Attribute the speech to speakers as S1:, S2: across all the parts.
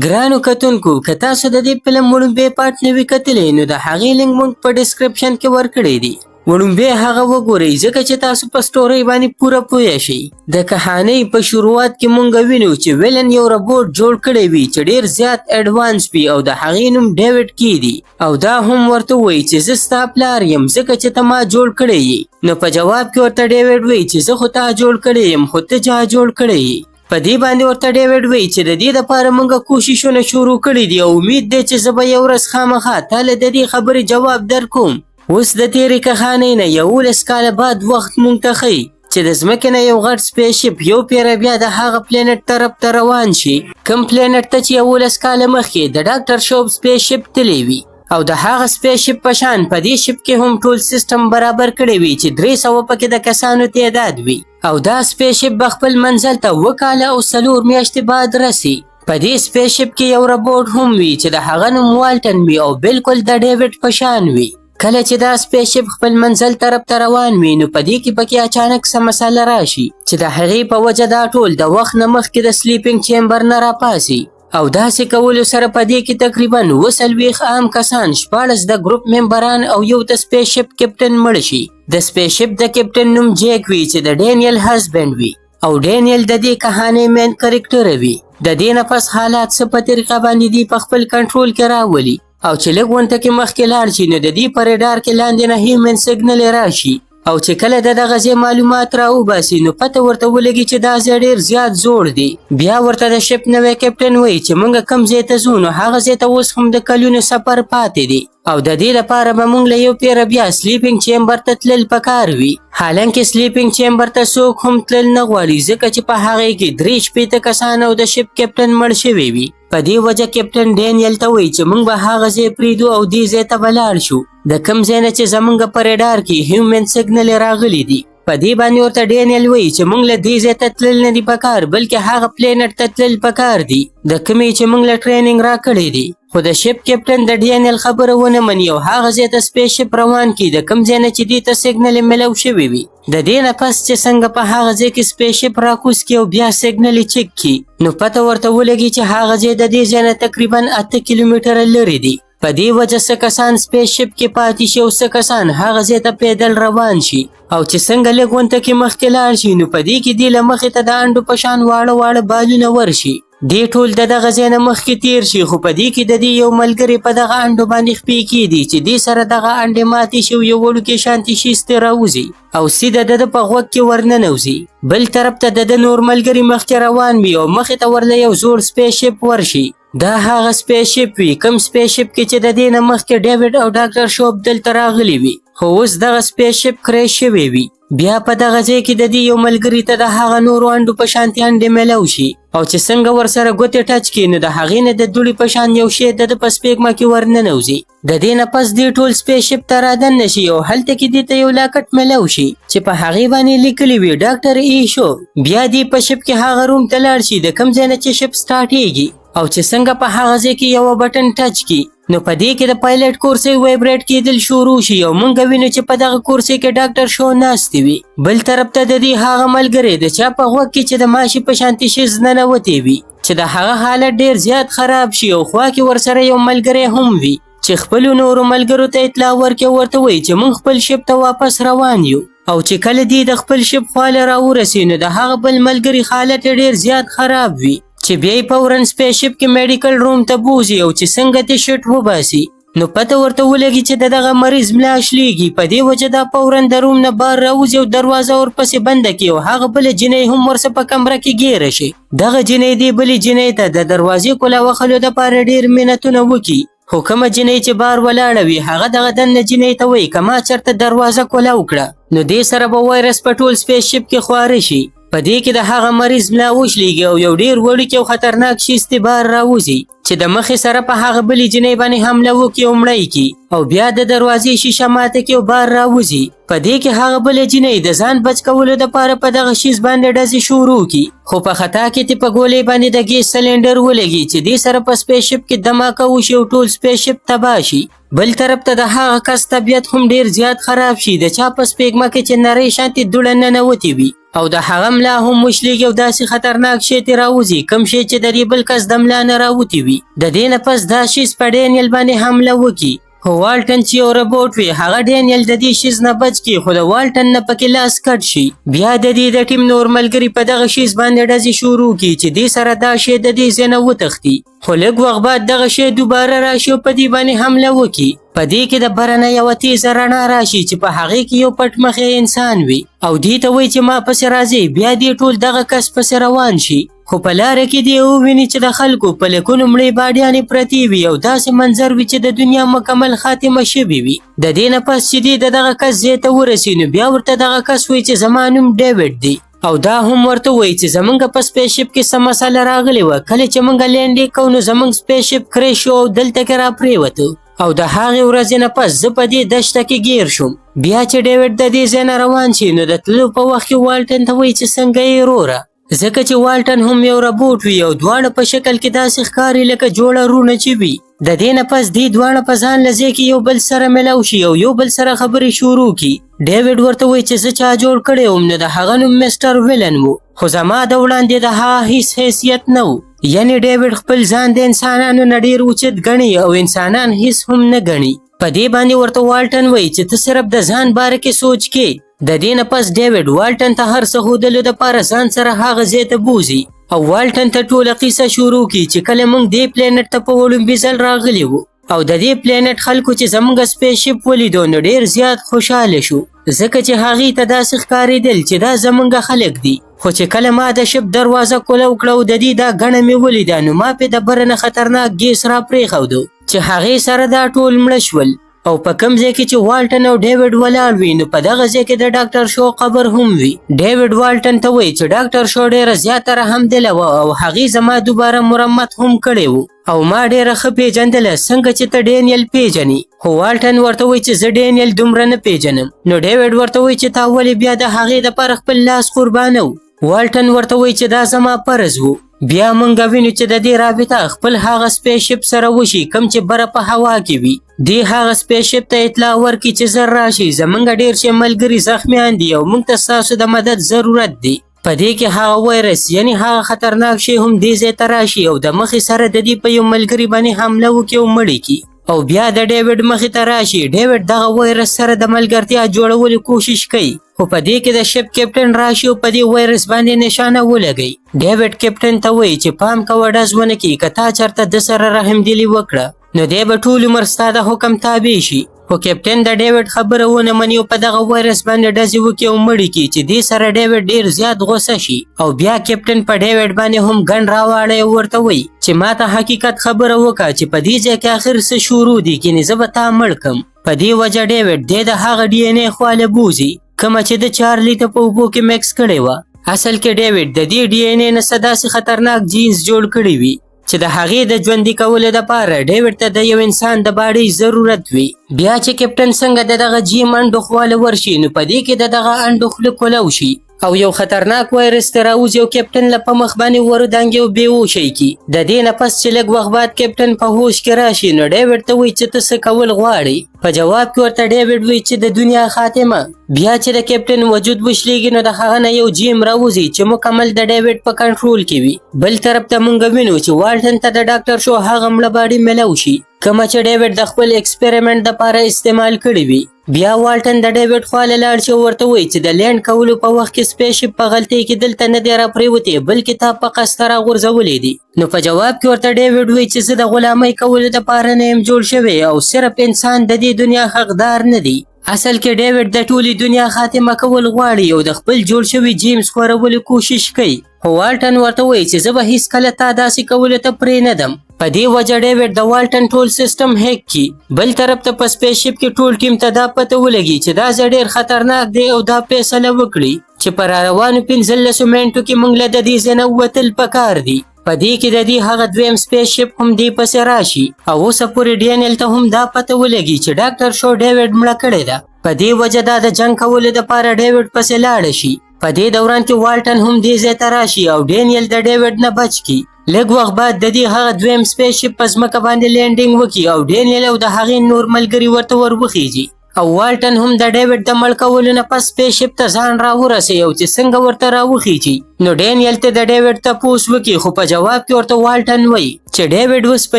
S1: ګرانو کتونکو، که تاسو د دې فلم وړومبی پارټ نه وي کتلی، نو د هغې لینک مونږ په ډسکرپشن کې ورکړی دی. وړومبی هغه وګورئ، ځکه چې تاسو په سټورۍ باندې پوره پوه شئ. د کهانۍ په شروعات کې مونږ وینو چې ویلن یو ربوټ جوړ کړی وي چې ډیر زیات اډوانس وي او د هغې نوم ډیوډ کیدی، او دا هم ورته وایي چې زه ستا پلار یم، ځکه چې ته ما جوړ کړی یې. نو په جواب کې ورته ډیوډ وایي چې زه خو تا جوړ کړی یم، خو ته چا جوړ کړی یې؟ په دې باندې ورته ډیوډ وایي چې د دې لپاره موږ کوششونه شروع کړي دي او امید دی چې زه به یو ورځ خامخا تا له د دې خبرې جواب درکوم. اوس د تېرې کهانۍ نه 11 کاله بعد وخت مونږ ته ښیي چې د ځمکې نه یو غټ سپیس شپ یو پیره بیا د هغه پلانټ طرف ته روان شي، کوم پلانټ ته چې 11 کاله مخکې د ډاکټر شوب سپیس شپ تللی وي. او د هغه سپیس شپ په شان په دې شپ کې هم ټول سیستم برابر کړی وي چې 300 پکې د کسانو تعداد وي، او دا سپیس شپ به خپل منزل ته 7 کاله او 4 میاشتې بعد رسي. په دې سپیس شپ کې یو ربوټ هم وي چې د هغه نوم والټن وي او بالکل د ډیوډ په شان وي. کله چې دا سپیس شپ خپل منزل طرف ته روان وي، نو په دې کې پکې اچانک څه مسله راشي چې د هغې په وجه دا ټول د وخت نه مخکې د سلیپینګ چیمبر نه راپاسي، او داسې کولو سره په دې کې تقریبا 47 عام کسان، 16 د ګروپ ممبران او یو د سپیس شپ کپټن مړ شي. د سپیس شپ د کپټن نوم جیک وي چې د ډینیل هسبند وي، او ډینیل د دې کهانۍ مین کرکټر وي. د دې نه پس حالات څه په طریقه باندې دی په خپل کنټرول کې راولي، او چې لږ غونته کې مخکې لاړ شي، نو د دې په ریډار کې لاندې نه هیومن سګنل راشي، او چې کله د دغه ځای معلومات راوباسي، نو پته ورته ولګي چې دا ځای ډېر زیات زوړ دی. بیا ورته د شپ نوی کپټن وایي چې موږ کوم ځای ته ځو، نو هغه ځای ته اوس هم د کلونو سفر پاتې دی، او د دې لپاره به موږ له یو پیره بیا سلیپینګ چیمبر ته تلل پکار وي. حالانکه سلیپینګ چیمبر ته څوک هم تلل نه غواړي، ځکه چې په هغې کې 63 کسان او د شپ کپټن مړ شوي وي. په دې وجه کپټن ډینیل ته وایي چې موږ به هغه ځای پرېږدو او دې ځای ته به لاړ شو، د کوم ځای نه چې زموږ په ریډار کې هیومن سګنل راغلي دي. په دې باندې ورته ډینیل وایي چې موږ له دې ځای ته تلل نه دي پکار، بلکې هغه پلانټ ته تلل پکار دي د کومې چې موږ له ټریننګ راکړی دی. خو د شپ کپټن د ډینیل خبره ونه مني او هغه ځای ته سپیس شپ روان کړي د کوم ځای نه چې دې ته سګنل میلاو شوي وي. د دې نه پس چې څنګه په هغه ځای کې سپیس شپ راکوز کړي او بیا سګنل یې چک کړي، نو پته ورته ولګي چې هغه ځای د دې ځای نه تقریبا 8 کیلومتره لرې دی. په دې وجه څه کسان سپیس شپ کې پاتې شي او څه کسان هغه ځای ته پیدل روان شي. او چې څنګه لږ غونته کې مخکې لاړ شي، نو په دې کې دې له مخې ته د انډو په شان واړه واړه بالونه ورشي. دې ټول د دغه ځای نه مخکې تیر شي، خو په دې کې د دې یو ملګری په دغه انډو باندې خپې کېدي چې دې سره دغه انډې ماتې شي او یو وړوکی شانتي شیز ترې راوځي او سیده د ده په غوږ کې ورننوځي. بل طرف ته د ده نور ملګري مخکې روان وي او مخې ته ورله یو زوړ سپیس شپ ورشي. دا هغه سپیس شپ وي کوم سپیس شپ کې چې د دې نه مخکې ډیوډ او ډاکټر شوب دلته راغلي وي، خو اوس دغه سپیس شپ کریش شوی وي. بیا په دغه ځای کې د دې یو ملګري ته د هغه نورو انډو په شانتي انډې میلاو شي، او چې څنګه ورسره ګوتې ټچ کړي، نو د هغې نه د دوړي په شان یو شی د ده په سپېږمه کې ورننوځي. د دې نه پس دې ټول سپیس شپ ته رادننه شي او هلته کې دې ته یو لاکټ میلاو شي چې په هغې باندې لیکلي وي ډاکټر ای شو. بیا دې په شپ کې هغه روم ته لاړ شي د کوم ځای نه چې شپ سټارټېږي، او چې څنګه په هغه ځای کې یوه بټن ټچ کړي، نو په دې کې د پایلټ کورسۍ وایبریټ کېدل شروع شي او مونږ وینو چې په دغه کورسۍ کې ډاکټر شو ناستې وي. بل طرف ته د دې هغه ملګری د چا په غوږ کې چې د ماشي په شانتي شیز ننوتی وي چې د هغه حالت ډیر زیات خراب شي، او خوا کې ورسره یو ملګری هم وي چې خپلو نورو ملګرو ته اطلاع ورکړي او ورته وایي چې مونږ خپل شپ ته واپس روان یو. او چې کله دی د خپل شپ خواله راورسي، نو د هغه بل ملګري حالت یې ډیر زیات خراب وي چې بیا یې فوراً سپیس شپ کې میډیکل روم ته بوځي، او چې څنګه ترې شټ وباسي، نو پته ورته ولګي چې د دغه مریض ملا شلېږي. په دې وجه دا فوراً د روم نه بهر راوځي او دروازه ورپسې بنده کړي، او هغه بله جینۍ هم ورسره په کمره کې ګیره شي. دغه جینۍ دې بلې جینۍ ته د دروازې کولا وهلو دپاره ډېر منتونه وکړي، خو کومه جینۍ چې بار ولاړه وي، هغه دغه دننه جینۍ ته وایي که ما چېرته دروازه کولا وکړه، نو دې سره به وایرس په ټول سپیس شپ کې خواره شي. په دې کې د هغه مریض ملا وشلېږي او یو ډېر وړوکی او خطرناک شیز ترې بهر راوځي چې د مخې سره په هغه بلې جینۍ باندې حمله وکړي او مړه یې کړي، او بیا د دروازې شیشه ماته کړي او بهر راوځي. په دې کې هغه بله جینۍ د ځان بچ کولو دپاره په دغه شیز باندې ډزې شروع کړي، خو په خطا کې ترې په ګولۍ باندې د ګیس سلینډر ولګي چې دې سره په سپیس شپ کې دماکه وشي او ټول سپیس شپ تباه شي. بل طرف ته د هغه کس طبیعت هم ډیر زیات خراب شي د چا په سپېږمه کې چې نرۍ شانتې دوړه ننوتې وي، او د هغه ملا هم وشلیږي او داسې خطرناک شی ترې راوځي کوم شی چې د دې بل کس د ملا نه راوتی وي. د دې نه پس دا شیز په ډینیل باندې حمله وکړي، خو والټن چې یو ربوټ وي هغه ډینیل د دې شیز نه بچ کړي، خو د والټن نه پکې لاس کټ شي. بیا د دې د ټیم نور ملګري په دغه شیز باندې ډزې شروع کړي چې دې سره دا شی د دې ځای نه وتښتي، خو لږ وخت بعد دغه شی دوباره راشي او په دې باندې حمله وکړي. په دې کې د بره نه یوه تیزه رڼا راشي چې په هغې کې یو پټ مخی انسان وي او دې ته وایي چې ما پسې راځئ. بیا دې ټول دغه کس پسې روان شي، خو په لاره کې دې وویني چې د خلکو په لکونو مړې باډیانې پرتې وي او داسې منظر وي چې د دنیا مکمل خاتمه شوې وي. د دې نه پس چې دې د دغه کس ځای ته ورسي نو بیا ورته دغه کس وایي چې زما نوم ډیویډ دی او دا هم ورته وایي چې زمونږ په spaceship کې څه مسله راغلې وه، کله چې مونږ landing کوو نو زمونږ spaceship crash شو او دلته کې راپرېوتو او د هغې ورځې نه پس زه په دې دشته کې ګیر شوم. بیا چې ډیویډ د دې ځای نه روان شي نو د تللو په وخت کې والټن ته وایي چې څنګه یې وروره، ځکه چې والټن هم یو ربوټ وي او دواړه په شکل کې داسې ښکاري لکه جوړه وروڼه چې وي. د دې نه پس دې دواړه په ځان له ځای کې یو بل سره ملاو شي او یو بل سره خبرې شروع کړي. ډیویډ ورته وایي چې زه چا جوړ کړی وم نو د هغه نوم مسټر ویلن و، خو زما د وړاندې د هغه هیڅ حیثیت نه و. یعنی ډیویډ خپل ځان د انسانانو نه ډیر اوچت ګڼي او انسانان هیڅ هم نه ګڼي. په دې باندې ورته والټن وایي چې ته صرف د ځان باره کې سوچ کې. د دې نه پس ډیویډ والټن ته هر څه ښودلو دپاره ځان سره هغه ځای ته بوځي او والټن ته ټوله قصه شروع کړي چې کله موږ دې planet ته په وړومبي ځل راغلي وو او د دې planet خلکو چې زموږ spaceship ولیدو نو ډیر زیات خوشحاله شو، ځکه چې هغې ته داسې ښکارېدل چې دا زموږ خلک دي. خو چې کله ما د ship دروازه کوله وکړه او د دې دا ګڼه مې ولیده نو ما پې د بره نه خطرناک ګیس را پرېښودو چې هغې سره دا ټول مړه شول. او په کوم ځای کې چې والټن او ډیویډ ولاړ وي نو په دغه ځای کې د ډاکټر شو قبر هم وي. ډیویډ والټن ته وایي چې ډاکټر شو ډیره زیاته رحمدله وه او هغې زما دوباره مرمت هم کړی و او ما ډیره ښه پیژندله څنګه چې ته ډینیل پیژنې. خو والټن ورته وایي چې زه ډینیل دومره نه پیژنم. نو ډیویډ ورته وایي چې تا ولې بیا د هغې دپاره خپل لاس قربانو؟ والټن ورته وایي چې دا زما فرض و. بیا مونږ وینو چې د دې رابطه خپل هغه spaceship سره وشي کوم چې بره په هوا کې وي. دې هغه spaceship ته اطلاع ورکړي چې زر راشي، زمونږ ډیر شی ملګري زخمیان دي او مونږ ته ستاسو د مدد ضرورت دی. په دې کې هغه وایرس یعنی هغه خطرناک شی هم دې ځای ته راشي او د مخې سره د دې په یو ملګري باندې حمله وکړي او مړی کړي. او بیا د ډیویډ مخې ته راشي. ډیویډ دغه وایرس سره د ملګرتیا جوړولو کوشش کوي، خو په دې کې د ship captain راشي او په دې وایرس باندې نشانه ولګوي. ډیویډ کیپټن ته وایي چې پام کوه ډز ونه کړي، که تا چېرته ده سره رحمدلي وکړه نو دی به ټول عمر ستا د حکم تابع شي. خو کیپټن د ډیویډ خبره ونه مني او په دغه وایرس باندې ډزې وکړي او مړی کړي چې دې سره ډیویډ ډیر زیات غوسه شي. او بیا کیپټن په ډیویډ باندې هم ګن راواړی او ورته وایي چې ما ته حقیقت خبره وکړه چې په دې ځای کې اخر څه شروع دي، کینې زه به تا مړ کړم. په دې وجه ډیویډ دی د هغه DNA خواله بوځي کومه چې د چارلي ته په اوبو کې mix کړې وه. اصل کې ډیویډ د دې DNA نه څه داسې خطرناک genes جوړ کړي وي چې د هغې د ژوندي کولو دپاره ډیویډ ته د یو انسان د body ضرورت وي. بیا چې کیپټن څنګه د دغه جیم انډو خواله ورشي نو په دې کې د دغه انډو خوله کولو شي او یو خطرناک وایرس ته راوځي او کیپټن له په مخ باندې ورودانګي او بېهوښه یې کړي. د دې نه پس چې لږ وخت بعد کیپټن په هوش کې راشي نو ډیویډ ته وایي چې ته څه کول غواړې؟ په جواب کې ورته ډیویډ وایي چې د دنیا خاتمه. بیا چې د کیپټن وجود وشلیږي نو د هغه نه یو جیم راوځي چې مکمل د ډیویډ په کنټرول کې وي. بل طرف ته مونږ وینو چې والټن ته د ډاکټر شو هغه مړه body ملو شي کومه چې ډیویډ د خپل experiment دپاره استعمال کړې وي. بیا والټن د ډیویډ خواله لاړ شي او ورته وایي چې د land کولو په وخت کې spaceship په غلطۍ کې دلته نه دی راپرېوتی بلکې تا په قصده راغورځولی دی. نو په جواب کې ورته ډیویډ وایي چې زه د غلامۍ کولو دپاره نه یم جوړ شوی او صرف انسان د دې دنیا حقدار نه دی. اصل کې ډیویډ د ټولې دنیا خاتمه کول غواړي او د خپل جوړ شوي جیمز خورولو کوشش کوي، خو والټن ورته وایي چې زه به هیڅکله تا داسې کولو ته پرې نه دم. په دې وجه ډیویډ د والټن ټول سیستم hack کړي. بل طرف ته په spaceship کې ټول ټیم ته دا پته ولګي چې دا ځای ډېر خطرناک دی او دا فیصله وکړي چې په راروانو 15 منټو کې موږ له د دې ځای نه وتل پکار دي. په دې کې د دې هغه دویم spaceship هم دې پسې راشي او اوسه پورې ډینیل ته هم دا پته ولګي چې ډاکټر شو ډیویډ مړه کړې ده. په دې وجه دا د جنګ کولو دپاره ډیویډ پسې لاړه شي. په دې دوران کې والټن هم دې ځای ته راشي او ډینیل د ډیویډ نه بچ کړي. لږ وخت بعد د دې هغه دویم spaceship په ځمکه باندې landing وکړي او ډینیل او د هغې نور ملګري ورته ور وخیږي او والټن هم د ډیوډ د مړ کولو نه پس سپیس شپ ته ځان راورسوي او چې څنګه ورته راوخیږي، نو ډینیل ته د ډیوډ تپوس وکړي، خو په جواب کې ورته والټن وایي چې ډیوډ اوس په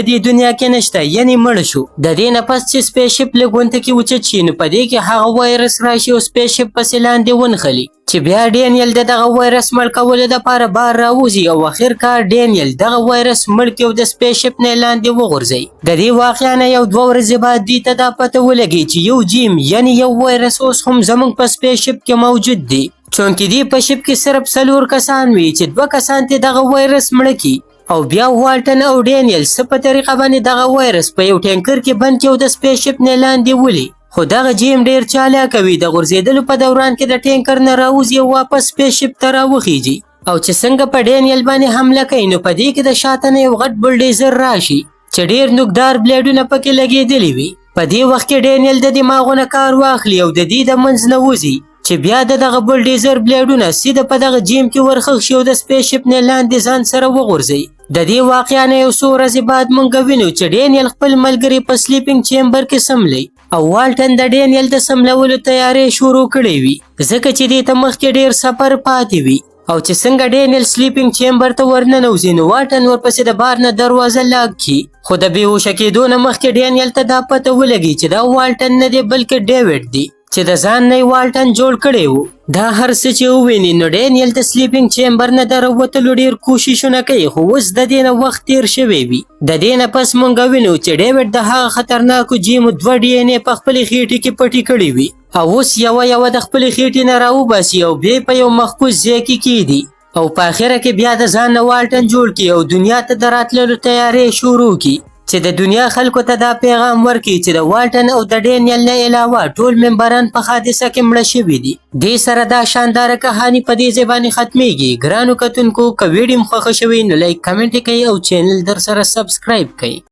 S1: دې دنیا کې نشته، یعنی مړ شو. د دې نه پس چې سپیس شپ لږ غونته کې اوچت شي، نو په دې کې هغه وایرس راشي او سپیس شپ پسې لاندې ونښلي، چې بیا ډینیل د دغه وایرس مړ کولو دپاره بار راوځي او اخر کار ډینیل دغه وایرس مړ کړي او د سپیس شپ نه لاندې وغورځوي. د دې واقعا نه یو دوه ورځې بعد دوی ته دا پته ولګي چې یو جیم، یعنی یو وایرس، اوس هم زموږ په سپیس شپ کې موجود دی. چونکې دې په شپ کې صرف څلور کسان وي، چې دوه کسان ته دغه وایرس مړه کړي او بیا والټن او ډینیل څه په طریقه باندې دغه وایرس په یو ټینکر کې بند کړي او د سپیس شپ نه لاندې ولي. خو دغه جیم ډیر چالاکه وي، د غورځېدلو په دوران کې د ټینکر نه راوځي او واپس سپیس شپ ته راوخیږي او چې څنګه په ډینیل باندې حمله کوي، نو په دې کې د شاته نه یو غټ بلډیزر راشي چې ډیر نوکدار بلیډونه پکې لګېدلي وي. په دې وخت کې ډینیل د دماغو نه کار واخلي او د دې د منځ نه وځي، چې بیا د دغه بلډیزر بلیډونه سیده په دغه جیم کې ورخښ شي او د سپیس شپ نه لاندې ځان سره وغورځوي. د دې واقعا نه یو څو ورځې بعد مونږ وینو چې ډینیل خپل ملګری په سلیپینګ چیمبر کې سملی او والټن د ډینیل د سملولو تیاری شروع کړی وي، ځکه چې دې ته مخکې ډیر سفر پاتې وي. او چې څنګه ډینیل سلیپینګ چیمبر ته ورننوځي، نو والټن ورپسې د بار نه دروازه لاک کړي. خو د بېهوښه کېدو نه مخکې ډینیل ته دا پته ولګي چې دا والټن نه دی، بلکې ډیوډ دی چې د ځان نه یې والټن جوړ کړی وو. دا هر څه چې وویني، نو ډینیل د سلیپینګ چیمبر نه د راوتلو ډیر کوششونه کوي، خو اوس د دې نه وخت تیر شوی وي. د دې نه پس مونږ وینو چې ډیوډ د هغه خطرناکو جیمو دوه ډي این ای په خپلې خېټې کې پټې کړې وي او اوس یوه یوه د خپلې خېټې نه راوباسي او بیا په یو محفوظ ځای کې کیږدي او په اخره کې بیا د ځان نه والټن جوړ کړي او دنیا ته د راتللو تیاری شروع کړي، چې د دنیا خلکو ته دا پیغام ورکړي چې د والټن او د ډینیل نه علاوه ټول ممبران په حادثه کې مړه شوي دي. دې سره دا شانداره کهانی په دې ځای باندې ختمیږي. ګرانو کتونکو، که ویډیو مو خوښه شوې، نو لایک، کمنټ کړئ او چینل در سره سبسکرایب کړئ.